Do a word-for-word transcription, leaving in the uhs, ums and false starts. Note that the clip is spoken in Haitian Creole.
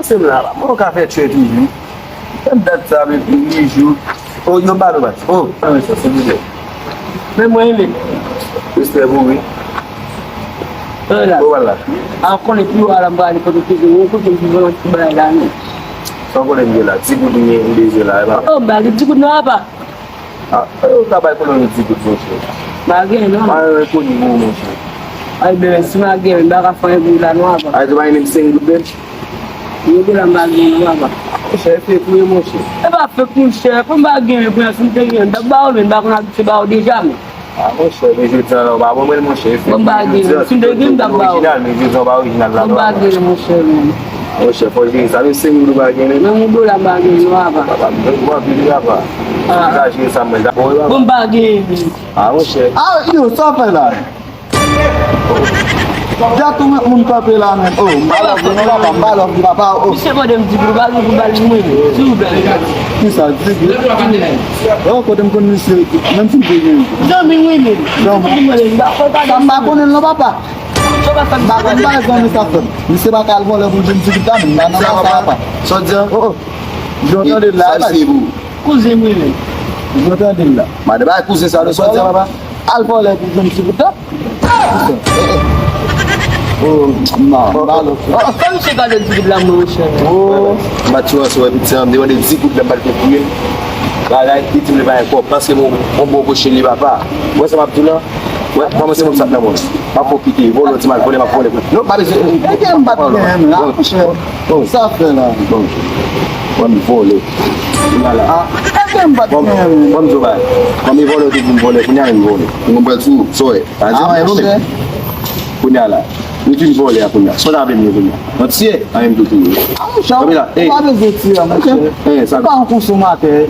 Se m la, mwen ka fè tchè toujou. Menm dat sa, menm jou. O, yo ba nou bat. O, a, men sa, se vre. Men mwen, men. Respè pou ou, wi. E la. O, wala. A konnen pi wala m prale kote ki gen yon kote ki vòlò ti bagay la, non. San konnen m gen la, ti kout m gen m bezwen la, e pa. O, m ba gen ti kout nan apa. A, e, ou ka bay kolon yon ti kout, monchè. M pa gen, non. Pa yon koni pou ou, monchè. Ay, ben, si m pa gen, m pa ka fè anyen pou ou la, non, apa. Ay, ou pa gen menm senk goud, menm? Yon dola m pa gen, non, apa. Monchè, e fake ou ye, monchè. E pa fake, monchè. Kòm m pa gen, men, si m te gen, m t ap ba ou, men, m pa konn abitye ba ou deja, men. A, monchè, men jodi a la, ou pa konprann, monchè. Bon, m pa gen, si m te gen, m t ap ba ou. Orijinal, men jodi a ou pa orijinal la, non, apa. Bon, m pa gen, monchè, men. Monchè, fò jere sa. Menm senk goud ou pa gen, menm? Menm yon dola m pa gen, non, apa. Papa, m bon anpil, wi, papa. A. Ou ka jere sa, mwen, dakò, wi, papa. Bon, m pa gen, men. A, monchè. A, yo, sa w fè la? Gade kòman moun kanpe la, menm. O, m pa love, non, papa, m pa love, papa, o. Misye mande m di pou l ba l, pou l ba l mwen, silvouplè. Kisa, di pou l? O, kote m konn misye, menm si m te gen. Zanmi m, wi, men. Zanmi. Sa m pa konnen l, non, papa. M pa konn bagay zanmi sa fè. Misye pa ka al vòlè pou l jwenn ti kit la, menm. Nan, nan, sa, papa. Sa w di a? O, o. Jan w tande l la, sa se pou kouzen m, wi, men. Jan w tande l la. Madan, bay kouzen sa, non, sa w di a, papa? Al vòlè pou jwenn ti kit la. O, non, m pa love. Fè misye gade ti kit la, mwen, monchè. O, m pa t sou anse, wè, piti an, m te mande di goud la, m pa t fè pou li. Bagay, li di m li pa gen kòb, paske m on bon kochil li, papa. Wè sa m ap di w la? Wè, kòman se moun sa k nan mwen? M ap fè w kite, vòlè, ti mal vòlè, m ap vòlè. Non, pa bezwen. Èske m pa t gen la, monchè? Sa fè la. Bon, bon, vòlè. Ou la la. A, èske m pa t gen la? Bon, m di w bagay. Kòm e vòlè ou te di m vòlè, kounye a menm vòlè. Mwen pral sou, sa w wè. A, di mwen, monchè. Kounye a la. Nou fin vòlè a kounye a. Sa w ta vle m ye kounye a? Mantye. A, menm tou tou. A, monchè, ou pa bezwen tire, monchè. Ou pa yon konsomatè.